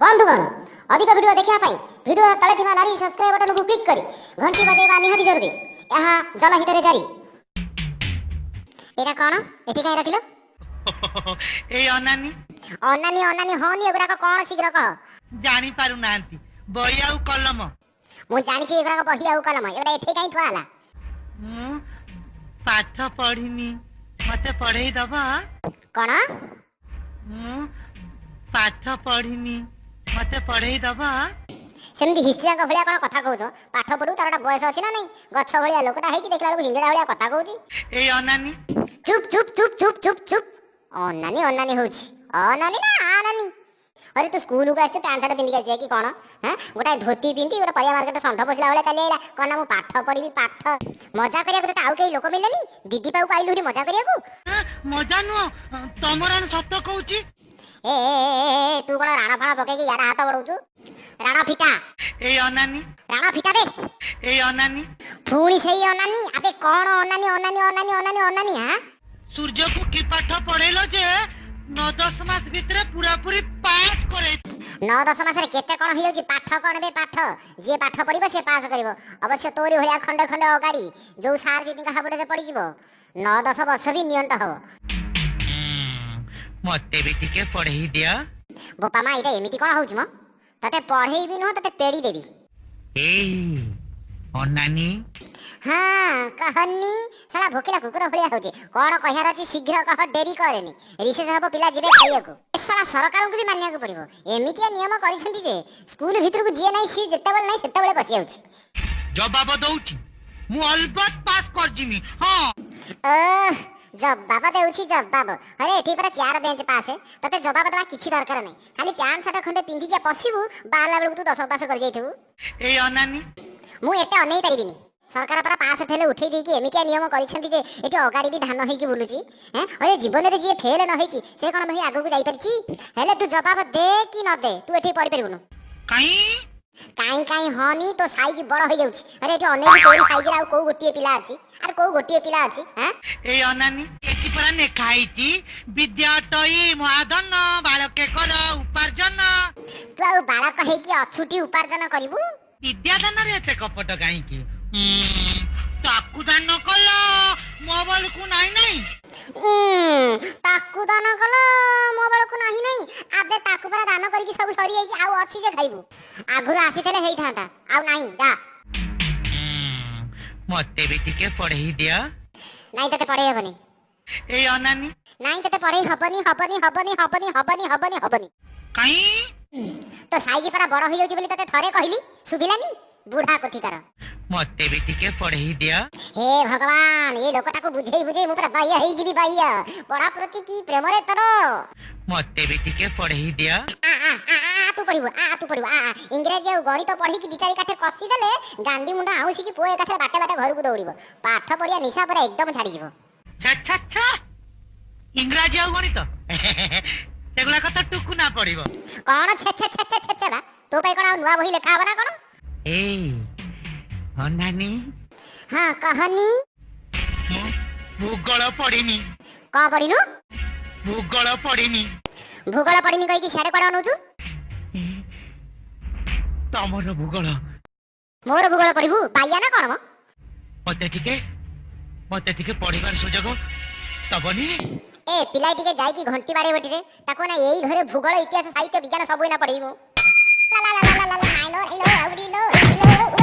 ବନ୍ଧୁଗଣ, ଅଧିକ ଭିଡ଼ିଓ ଦେଖିବା ପାଇଁ ଭିଡ଼ିଓ ତଳେ ଥିବା ନାଲି ସବସ୍କ୍ରାଇବ୍ ବଟନକୁ କ୍ଲିକ୍ କରି ଘଣ୍ଟି ବଜାଇବା ନିହାତି ଜରୁରୀ। ଏହା ଜନହିତରେ ଜାରି। ଏଇଟା କଣ ଏଠି କାହିଁ ରଖିଲ? ଏଇ ଅନାନି। ଅନାନି ଅନାନି ହନି, ଏଗୁଡାକ କଣ ଶୀଘ୍ର କହ। ଜାଣି ପାରୁନାହାନ୍ତି, ବହି ଆଉ କଲମ। ମୁଁ ଜାଣିଛି ଏଗୁଡାକ ବହି ଆଉ କଲମ, ଏଗୁଡା ଏଠି କାହିଁ ଥୁଆ ହେଲା? ମୁଁ ପାଠ ପଢିନି, ମତେ ପଢେଇ ଦବ? କଣ? ମୁଁ ପାଠ ପଢିନି, ମତେ ପଢେଇ ଦବ? ସେମିତି ହିଷ୍ଟ୍ରିଆଙ୍କ ଭଳିଆ କଣ କଥା କହୁଛ? ପାଠ ପଢୁ ତାର ଗୋଟେ ବୟସ ଅଛି ନା ନାଇଁ? ଗଛ ଭଳିଆ ଲୋକଟା ହେଇଛି, ଦେଖିଲା ବେଳକୁ ହିଞ୍ଜଡ଼ା ଭଳିଆ କଥା କହୁଛି। ଏଇ ଅନାନି। ଚୁପ୍ ଚୁପ୍ ଚୁପ୍ ଚୁପ୍ ଚୁପ୍ ଚୁପ୍। ଅନାନି ଅନାନି ହଉଛି, ଅନାନି ନା ଆନାନି? ଆରେ ତୁ ସ୍କୁଲକୁ ଆସିଛୁ, ପ୍ୟାଣ୍ଟ ସାର୍ଟ ପିନ୍ଧିକି ଆସିବା କି କଣ? ହଁ, ଗୋଟାଏ ଧୋତି ପିନ୍ଧି ଗୋଟେ ପରିବା ମାର୍କେଟ ଷଣ୍ଢ ପଶିଲା ଭଳିଆ ଚାଲି ଆଇଲା। କଣ ନା ମୁଁ ପାଠ ପଢିବି ପାଠ? ମଜା କରିବାକୁ ତତେ ଆଉ କେହି ଲୋକ ମିଳିଲେନି? ଦିଦି ପାଖକୁ ଆଇଲୁ ହେରି ମଜା କରିବାକୁ? ମଜା ନୁହଁ, ତମର ସତ କହୁଛି। ଏ ଏ, ତୁ କଣ ରାଣ ଫାଣ ପକେଇକି ଇଆଡେ ହାତ ବଢଉଛୁ? ରାଣ ଫିଟା। ଏଇ ଅନାନି। ରାଣ ଫିଟା ବେ। ଏଇ ଅନାନି। ପୁଣି ସେଇ ଅନାନି। ଆବେ କଣ ଅନାନି ଅନାନି ଅନାନି ଅନାନି ଅନାନି? ହାଁ, ସୂର୍ଯ୍ୟକୁ କି ପାଠ ପଢେଇଲ ଯେ 9 10 ମାସ ଭିତରେ ପୁରାପୁରି ପାସ୍ କରେଇ? 9 10 ମାସରେ କେତେ କଣ ହେଇଯାଉଛି। ପାଠ କଣ ବେ ପାଠ? ଯିଏ ପାଠ ପଢିବ ସେ ପାସ୍ କରିବ। ଅବଶ୍ୟ ତୋରି ଭଳିଆ ଖଣ୍ଡେ ଖଣ୍ଡେ ଅଗାଡି ଯୋଉ ସାର୍ ଦିଦିଙ୍କ ହାବୁଡ଼ରେ ପଡିଯିବ, 9 10 ବର୍ଷ ବି ନିଅଣ୍ଟ ହବ। ମତେ ବି ଟିକେ ପଢେଇ ଦିଅ। ବୋପା ମା, ଏଇଟା ଏମିତି କଣ ହଉଛି ମ? ତତେ ପଢେଇବି ନୁହଁ, ତତେ ପେଡି ଦେବି। ଏଇ ଅନାନି। ହଁ କହନି, ଶଳା ଭୋକିଲା କୁକୁର ଭଳିଆ ହଉଛି। କଣ କହିବାର ଅଛି ଶୀଘ୍ର କହ, ଡେରି କରେନି। ରିସେସ ହବ, ପିଲା ଯିବେ ଖାଇବାକୁ। ଏ ଶଳା ସରକାରଙ୍କୁ ବି ମାନିବାକୁ ପଡିବ, ଏମିତିଆ ନିୟମ କରିଛନ୍ତି ଯେ ସ୍କୁଲ ଭିତରକୁ ଯିଏ ନାହିଁ ସିଏ ଯେତେବେଳେ ନାହିଁ ସେତେବେଳେ ପଶି ଯାଉଛି। ଜବାବ ଦଉଛି, ମୁଁ ଅଲବତ ପାସ୍ କରିଯିମି। ହଁ। ଜବାବ ଦେଉଛି ଜବାବ। ଆରେ ଏଠି ପରା ଚେୟାର ବେଞ୍ଚ ପାସ୍, ତତେ ଜବାବ ଦେବା କିଛି ଦରକାର ନାହିଁ। ଖାଲି ପ୍ୟାଣ୍ଟ ସାର୍ଟ ଖଣ୍ଡେ ପିନ୍ଧିକି ପଶିବୁ, ବାହାରିଲା ବେଳକୁ ତୁ ଦଶମ ପାସ୍ କରିଯାଇଥିବୁ। ଏଇ ଅନାନି। ମୁଁ ଏତେ ଅନେଇ ପାରିବିନି। ସରକାର ପରା ପାସ୍ ଫେଲ ଉଠେଇ ଦେଇକି ଏମିତିଆ ନିୟମ କରିଛନ୍ତି ଯେ ଏଠି ଅଗାଡ଼ି ବି ଧାନ ହେଇକି ବୁଲୁଛି। ହେଁ, ଅରେ ଜୀବନରେ ଯିଏ ଫେଲ ନ ହେଇଛି ସେ କଣ ଭାଇ ଆଗକୁ ଯାଇପାରିଛି? ହେଲେ ତୁ ଜବାବ ଦେ କି ନ ଦେ, ତୁ ଏଠି ପଢିପାରିବୁନୁ। କାଇଁ? କାଇଁ କାଇଁ ହନି, ତୋ ସାଇଜ ବଡ ହେଇଯାଉଛି। ଆରେ ଏଠି ଅନେକ ତୋରି ସାଇଜରେ ଆଉ କୋଉ ଗୋଟିଏ ପିଲା ଅଛି? ଆରେ କୋଉ ଗୋଟିଏ ପିଲା ଅଛି? ହାଁ, ଏଇ ଅନାନି, ଏଠି ପରା ଲେଖା ହେଇଛି ବିଦ୍ୟା ଅଟଇ ମହାଧନ, ବାଳକେ କର ଉପାର୍ଜନ। ତୁ ଆଉ ବାଳକ ହେଇକି ଅଛୁଟି ଉପାର୍ଜନ କରିବୁ? ବିଦ୍ୟା ଦାନରେ ଏତେ କପଟ କାହିଁକି? ତାକୁ ଦାନ କଲ, ମୋ ବେଳକୁ ନାଇଁ ନାଇଁ। ତାକୁ ଦାନ କଲ, ମୋ ବେଳକୁ ନାହିଁ ନାହିଁ। ଆବେ ତାକୁ ପରା ଦାନ କରିକି ସବୁ ସରିଯାଇଛି, ଆଉ ଅଛି ଯେ ଖାଇବୁ? ଆଗରୁ ଆସିଥିଲେ ହେଇଥାନ୍ତା, ଆଉ ନାହିଁ, ଯା। ମତେ ବି ଟିକେ ପଢେଇ ଦିଅ। ନାଇଁ, ତତେ ପଢେଇ ହବନି। ଏଇ ଅନାନି। ନାଇଁ, ତତେ ପଢେଇ ହବନି, ହବନି, ହବନି, ହବନି, ହବନି, ହବନି, ହବନି। କାଇଁ? ତୋ ସାଇଜ ପରା ବଡ ହେଇଯାଉଛି ବୋଲି ତତେ ଥରେ କହିଲି, ଶୁଭିଲାନି? ବୁଢା କୋଠିକାର। ମତେ ବି ଟିକେ ପଢେଇ ଦିଅ। ହେ ଭଗବାନ, ଏ ଲୋକଟାକୁ ବୁଝେଇ ବୁଝେଇ ମୁଁ ପୁରା ବାଇଆ ହେଇଯିବି ବାଇଆ। ପଢା ପ୍ରତି କି ପ୍ରେମରେ ତୋର। ମତେ ବି ଟିକେ ପଢେଇ ଦିଅ। ଆ ଆ ଆ ଆ, ତୁ ପଢିବୁ? ଆ ତୁ ପଢିବୁ? ଆ ଆ, ଇଂରାଜୀ ଆଉ ଗଣିତ ପଢିକି ଦି ଚାରି କାଠେ କଷିଦେଲେ ଗାଣ୍ଡି ମୁଣ୍ଡ ଆଉଁସିକି ପୁଅ ଏକାଥରେ ବାଟେ ବାଟେ ଘରକୁ ଦୌଡ଼ିବ। ପାଠ ପଢିବା ନିଶା ପୁରା ଏକଦମ ଛାଡିଯିବ। ଛା ଛା ଛା, ଇଂରାଜୀ ଆଉ ଗଣିତ ସେଗୁଡାକ ତ ଟୁକୁନା ପଢିବ। କଣ ଛେ ଛେ ଛେ ଛେ ଛେ ଛେ ବା? ତୋ ପାଇଁ କଣ ଆଉ ନୂଆ ବହି ଲେଖା ହବ ନା କଣ? ଏଇ ଅନାନି। ହଁ କହନି। ମୁଁ ଭୂଗୋଳ ପଢିନି। କଣ ପଢିନୁ? ଭୂଗୋଳ ପଢିନି। ଭୂଗୋଳ ପଢିନି କହିକି ସିଆଡେ କୁଆଡେ ଅନଉଛୁ? ତମର ଭୂଗୋଳ। ମୋର ଭୂଗୋଳ ପଢିବୁ? ବାଇଆ ନା କଣ ମ? ମତେ ଟିକେ ପଢିବାର ସୁଯୋଗ ଦବନି? ଏ ପିଲା ଟିକେ ଯାଇକି ଘଣ୍ଟି ବାଡେଇବ ଟିକେ ତାକୁ ନା, ଏଇ ଘରେ ଭୂଗୋଳ, ଇତିହାସ, ସାହିତ୍ୟ, ବିଜ୍ଞାନ ସବୁ ଏଇନା ପଢେଇବୁ। ଲା ଲା ଲା ଲା ଲା ଲା, ଆଇଲୋ ଆଇଲୋ ଆଉଡିଲୋ।